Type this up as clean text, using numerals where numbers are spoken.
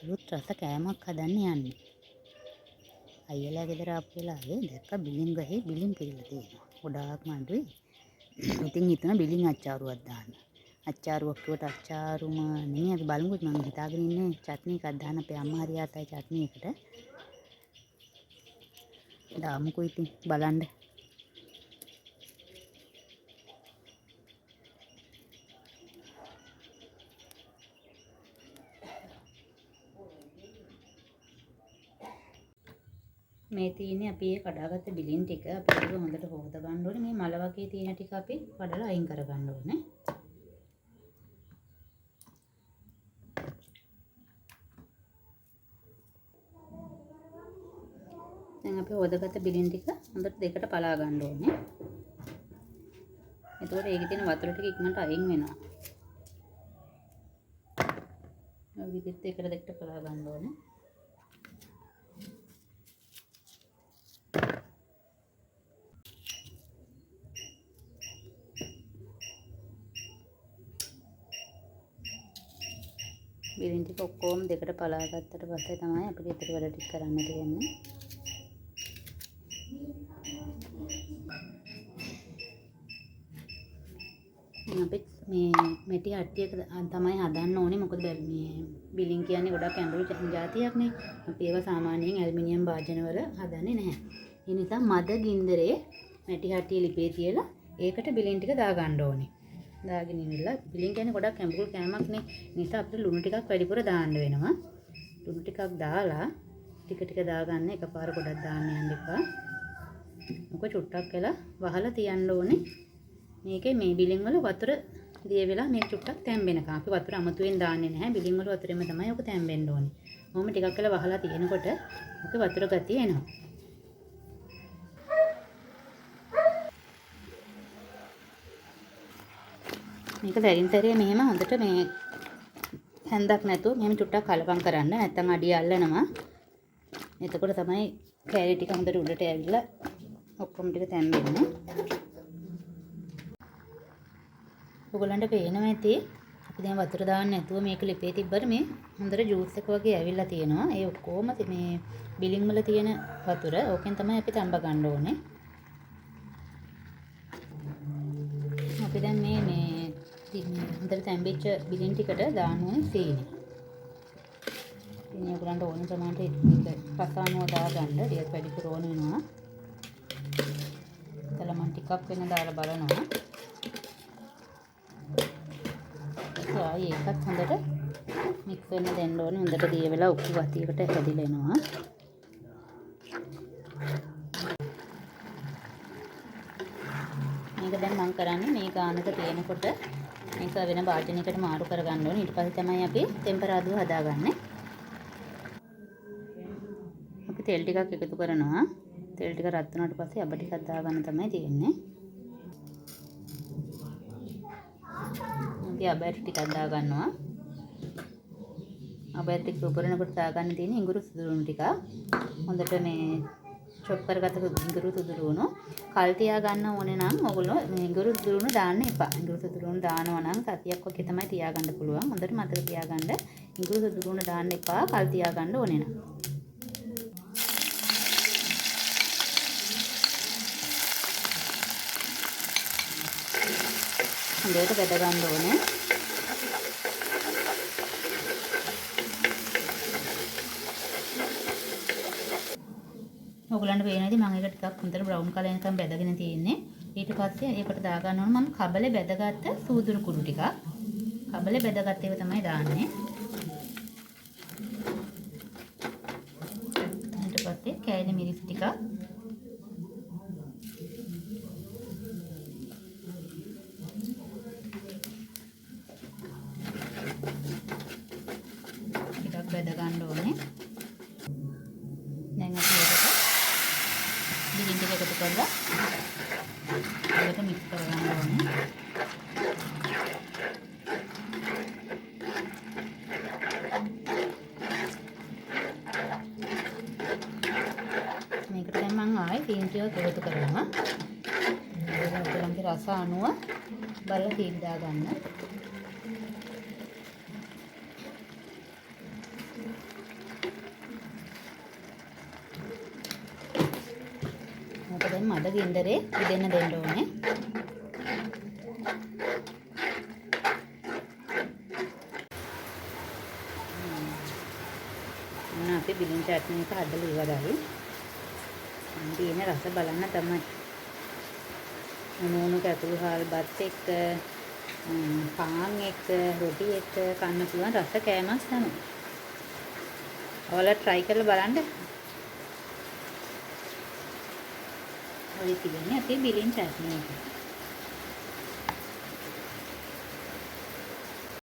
අලුත් රස කෑමක් හදන්න යන්නේ. අයියලා ගෙදර ආපු වෙලාවේ දැක්ක බිලින් ගහේ බිලින් පිරিলা තියෙනවා. ගොඩාක්ම අඩුයි. ඉතින් හිතුණා බිලින් අච්චාරුවක් දාන්න. අච්චාරුවක් කිව්වට අච්චාරුම නෙමෙයි, අපි බලමුකෝ. මං හිතාගෙන ඉන්නේ චට්නි එකක් දාන්න. අපේ අම්මා හරි ආසයි චට්නි එකට. දාමුකෝ ඉතින් බලන්න. මේ තියෙන්නේ අපි ඒ කඩාගත්ත බිලින් ටික. අපි ඒක හොඳට හොද ගන්න ඕනේ. මේ මල වගේ තියෙන ටික අපි කඩලා අයින් කර ගන්න ඕනේ. දැන් අපි හොදගත්ත බිලින් ටික හොඳට දෙකට පලා ගන්න ඕනේ. එතකොට ඒකේ තියෙන වතුර ටික ඉක්මනට අයින් වෙනවා. ඔය විදිහට එකට දෙකට පලා ගන්න ඕනේ. බිලින් ටික ඔක්කොම දෙකට පලා ගත්තට පස්සේ තමයි අපිට ඉතිරි වැඩ ටික කරන්න තියෙන්නේ. අපි මේ මැටි අට්ටියක තමයි හදන්න ඕනේ. මොකද මේ බිලින් කියන්නේ ගොඩක් ඇඹුරු ජාතියක්නේ. අපි ඒවා සාමාන්‍යයෙන් ඇලුමිනියම් භාජනවල හදන්නේ නැහැ. ඒ නිසා මද ගින්දරේ මැටි හට්ටිය ලිපේ තියලා ඒකට බිලින් ටික දාගන්න ඕනේ. දාගෙන ඉඳලා බිලින් කියන්නේ ගොඩක් ඇඹුරු කෑමක්නේ. ඒ නිසා අපිට ලුණු ටිකක් වැඩිපුර දාන්න වෙනවා. ලුණු ටිකක් දාලා ටික ටික දාගන්න, එකපාර ගොඩක් දාන්න යන්න එපා. මොකද චුට්ටක් වෙලා වහලා තියන්න ඕනේ. මේකේ මේ බිලින් වල වතුර දිය වෙලා මේක චුට්ටක් තැම්බෙනකම්. අපි වතුර අමුතුවෙන් දාන්නේ නැහැ. බිලින් වල වතුරෙම තමයි ඔක තැම්බෙන්න ඕනේ. ඔහොම ටිකක් වෙලා වහලා තියෙනකොට ඔක වතුර ගතිය එනවා. මේක සැරින් සැරේ මෙහෙම හොඳට මේ හැන්දක් නැතුව මෙහෙම චුට්ටක් කලවම් කරන්න, නැත්තම් අඩිය අල්ලනවා. එතකොට තමයි කෑලි ටික හොඳට උඩට ඇවිල්ලා ඔක්කොම ටික තැම්බෙන්නේ. ඔයගොල්ලන්ට පේනවා ඇති අපි දැන් වතුර දාන්න නැතුව මේක ලිපේ තිබ්බට මේ හොඳට ජූස් එක වගේ ඇවිල්ලා තියෙනවා. ඒ ඔක්කොම මේ බිලින් වල තියෙන වතුර ඕකෙන් තමයි අපි තඹ ගන්න ඕනේ. අපි දැන් මේ හොඳට තැම්බිච්ච බිලින් ටිකට දාන්න ඕනේ සීනි. ඉතින් ඔයගොල්ලන්ට ඕන ප්‍රමාණයට මේක රස අනුව දාගන්න. ටිකක් වැඩිපුර ඕන වෙනවා. එතන මම ටිකක් වෙන දාලා බලනවා. ආයේ ඒකත් හොඳට මික්ස් වෙන්න දෙන්න ඕනේ. හොඳට දිය වෙලා උක්කු ගතියකට හැදිලා එනවා. මේක දැන් මම කරන්නේ මේ ගානක තියෙනකොට මේක වෙන භාජනයකට මාරු කරගන්න ඕනේ. ඊට පස්සේ තමයි අපි තෙම්පරාදුව හදාගන්නේ. අපි තෙල් ටිකක් එකතු කරනවා. තෙල් ටික රත් වුණාට පස්සේ අබ ටිකක් දාගන්න තමයි තියෙන්නේ. අපි අබ ඇට ටිකක් දාගන්නවා. අබ ඇට ටික උපරනකොට දාගන්න තියෙන ඉඟුරු සුදුලුණු ටික. හොඳට මේ චොප් කරගත්ත ඉඟුරු සුදුලුණු කල් තියාගන්න ඕනේ නම් ඔයගොල්ලෝ මේ ඉඟුරු සුදුලුණු දාන්න එපා. ඉඟුරු සුදුලුණු දානවා නම් සතියක් වගේ තමයි තියාගන්න පුළුවන්. හොඳට මතක තියාගන්න ඉඟුරු සුදුලුණු දාන්න එපා කල් තියාගන්න ඕනේ නම්. හොඳට බෙද ගන්න ඕනේ. ඔයගොල්ලන්ට පේනවා ඇති මම ඒක ටිකක් හොඳට බ්‍රවුන් කලර් එනකම් බැදගෙන තියෙන්නේ. ඊට පස්සේ ඒකට දාගන්න ඕන මම කබලේ බැදගත්ත සූදුරු කුඩු ටිකක්. කබලේ බැදගත්ත ඒවා තමයි දාන්නේ. ඊට පස්සේ කෑලි මිරිස් ටිකක්. ටිකක් බැද ගන්න ඕනේ. දැන් අපි ඒකට බිලින් ටික එකතු කරලා ඒකට මික්ස් කරගන්න ඕනේ. මේකට දැන් මං ආයේ සීනි ටිකක් එකතු කරනවා. ඔයගොල්ලන්ගේ රස අනුව බලලා සීනි දාගන්න. මද ගින්දරේ ඉදෙන්න දෙන්න ඕනේ. ඔන්න අපි බිලින් චට්නි එක හදලා ඉවරයි. දැන් තියෙන රස බලන්න තමයි. උණු උණු කැකුළු හාල් බත් එක්ක, පාන් එක්ක, රොටි එක්ක කන්න පුළුවන් රස කෑමක් තමයි. ඔයාලා try කරලා බලන්න. ඔය තියෙන්නේ අපේ බිලින් චට්නි එක.